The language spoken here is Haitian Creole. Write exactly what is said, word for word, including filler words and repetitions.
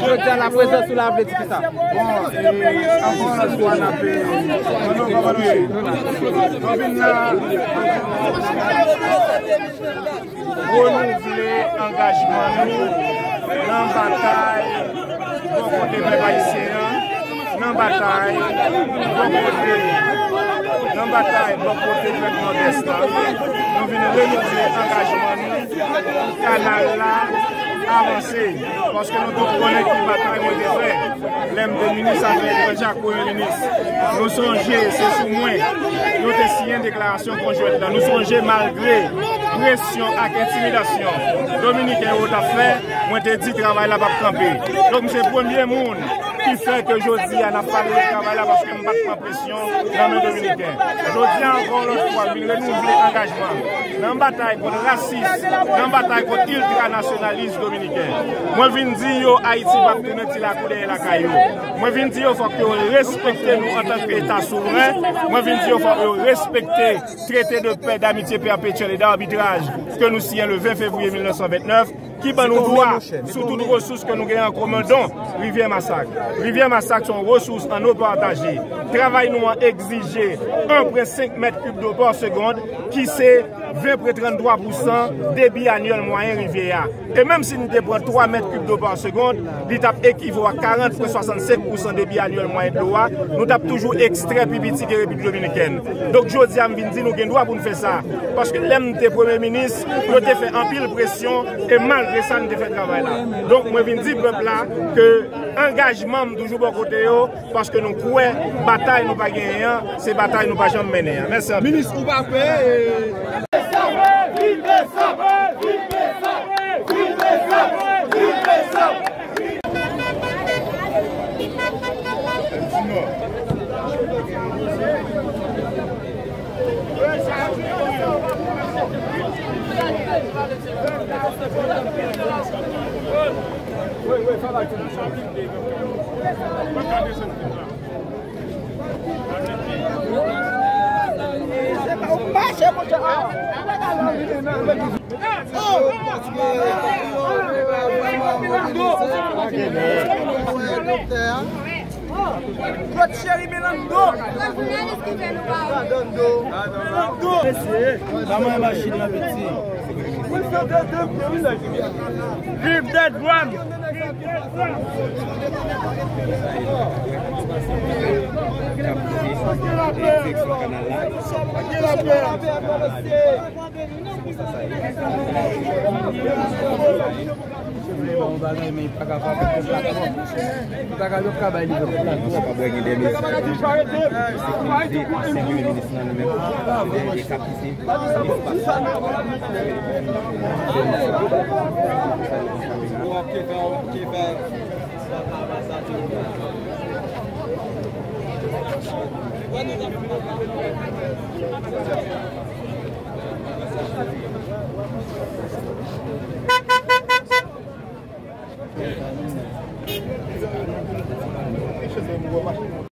Jodi a, laprezans ou la vle di kisa? Bon, e, ankò yon fwa, n ap, e, nou vin la renouvle angajman nou nan batay bò kote pèp ayisyen an, nan batay bò kote, nan batay bò kote pèp Nòdès la. Nou vin renouvle angajman nou pou kanal la avanse, paske nou tout konnen ki batay mwen te fè lè m te minis afè etranjè ak premye minis. Nou sonje, se sou mwen yo te siyen deklarasyon konjwent la. Nou sonje, malgre presyon ak entimidasyon dominiken yo t ap fè, mwen te di travay la p ap kanpe. Donk, m se premye moun ki fè ke jodi a n ap pale de travay la, paske m pa t pran presyon nan men dominiken. Jodi a, ankò yon lòt fwa, m vin renouvle angajman m nan batay kont rasis, nan batay kont iltranasyonalis dominiken. Mwen vin di yo, Ayiti p ap tounen ti lakou dèyè lakay yo. Mwen vin di yo, fòk yo respekte nou antanke Eta souvren. Mwen vin di yo, fòk yo respekte Traité de paix, d'amitié perpétuelle et d'arbitrage ke nou siyen le ven fevriye mil nèf san vennèf, ki ban nou dwa sou tout resous ke nou genyen an komen, don Rivyè Masak. Rivyè Masak se yon resous an eau partagée. Travay nou an egzije en pwen senk mèt kib dlo pa segond, ki se ven pwen tranntwa pousan debi anyèl mwayen rivyè a. E menm si nou te pran twa mèt kib dlo pa segond, li t ap ekivò a karant pwen swasannsenk pousan debi anyèl mwayen dlo a, nou t ap toujou ekstrè pi piti ke Repiblik Dominikèn. Donk, jodi a, m vin di nou gen dwa pou n fè sa. Paske lè m te premye minis, yo te fè anpil presyon, e malgre sa, n te fè travay la. Donk, mwen vin di pèp la ke angajman m toujou bò kote yo, paske nou kwè batay nou pa genyen an, se batay nou pa janm mennen an. Mèsi anpil. Minis, ou pa pè, e, Claude Chéry Melando. Melando. Viv Dead One. Li pa ka, li pa ka bay li vòt la. Sa pa bwè gen de mezi ki sekirize ansyen premye minis lan li menm. E, e kapite espas la.